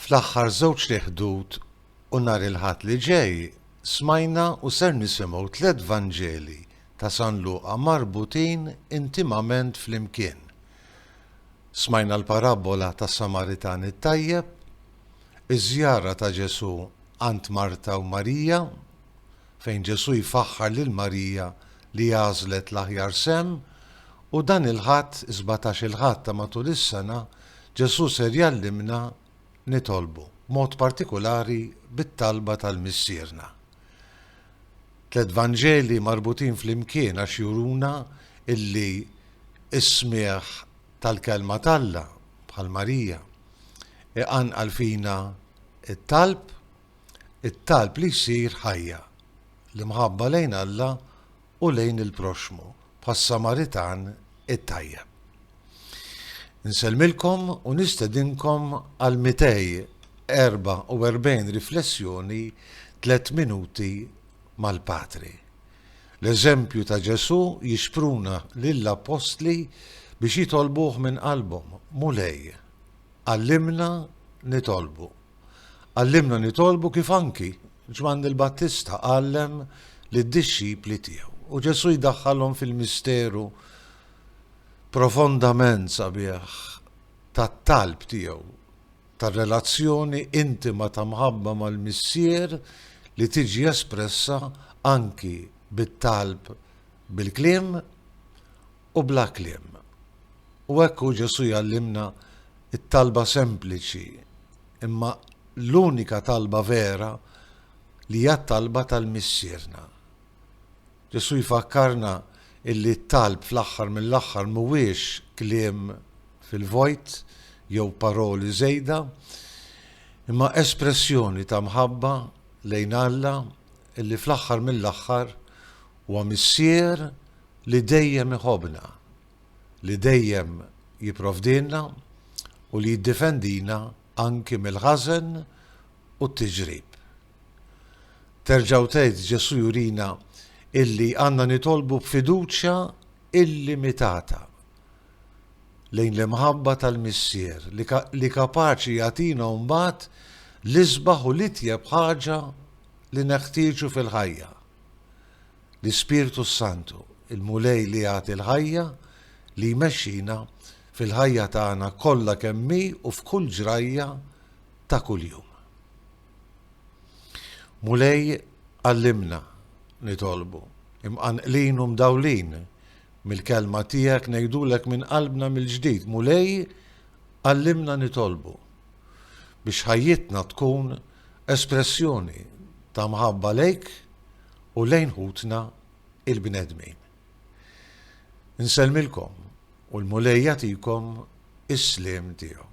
Fl-aħħar żewġt Iħdud u nhar il-Ħadd li ġej smajna u ser nisimgħu tlett Vanġeli ta' San Luqa marbutin intimament flimkien. Smajna l-parabbola tas-Samaritan it-Tajjeb, iż-żjara ta' Ġesù għand Marta u Marija, fejn Ġesù jfaħħar lil Marija li għażlet l-aħjar sehem, u dan il-Ħadd, is-sbatax-il Ħadd ta' matul is-sena, Ġesù ser jgħallimna nitolbu, b'mod partikulari bit-talba tal-Missierna. Tlett Vanġeli marbutin flimkien għax juruna illi s-smigħ tal-Kelma t'Alla, bħal Marija, iqanqal fina t-talb, it-talb li jsir ħajja, l-imħabba lejn Alla u lejn il-proxxmu, bħas-Samaritan it-tajjeb. Insellmilkom u nistedinkom għal 244 riflessjoni Tlett Minuti mal-Patri. L-eżempju ta' Ġesù jixpruna lill-appostli biex jitolbuh minn qalbhom, Mulej, għallimna nitolbu. Għallimna nitolbu kif anki Ġwanni l-Battista għallem lid-dixxipli tiegħu. U Ġesù jdaħħalhom fil-misteru profondament sabiħ tat-talb tiegħu, tar-relazzjoni intima ta' mħabba mal-Missier li tiġi espressa anki bit-talb bil-kliem u bla kliem. U hekk hu Ġesù jgħallimna t-talba sempliċi imma l-unika talba vera li hija t-talba tal-Missierna. Ġesù jfakkarna illi t-talb fl-aħħar mill-aħħar mhuwiex kliem fil-vojt jew paroli żejda, imma espressjoni ta' mħabba lejn Alla illi fl-aħħar mill-aħħar huwa Missier li dejjem iħobbna, li dejjem jipprovdielna u li jiddefendina anki mill-ħażen u t-tiġrib. Terġa' u tgħid Ġesù jurina illi għandna nitolbu b'fiduċja illimitata lejn l-imħabba tal-Missier li kapaċi jagħtina mbagħad l-isbaħ u l-itjeb ħaġa li neħtieġu fil-ħajja. L-Ispirtu s-Santu, il-Mulej li jagħti l-ħajja, li jmexxina fil-ħajja tagħna kollha kemm hi u f'kull ġrajja ta' kuljum. Mulej għallimna nitolbu, imqanqlin u mdawlin mill-kelma tiegħek ngħidulek minn qalbna mill-ġdid, Mulej għallimna nitolbu biex ħajjitna tkun espressjoni ta' mħabba lejk u lejn ħutna il-bnedmin. Insellmilkom u l-Mulej jagħtikom is-sliem tiegħu.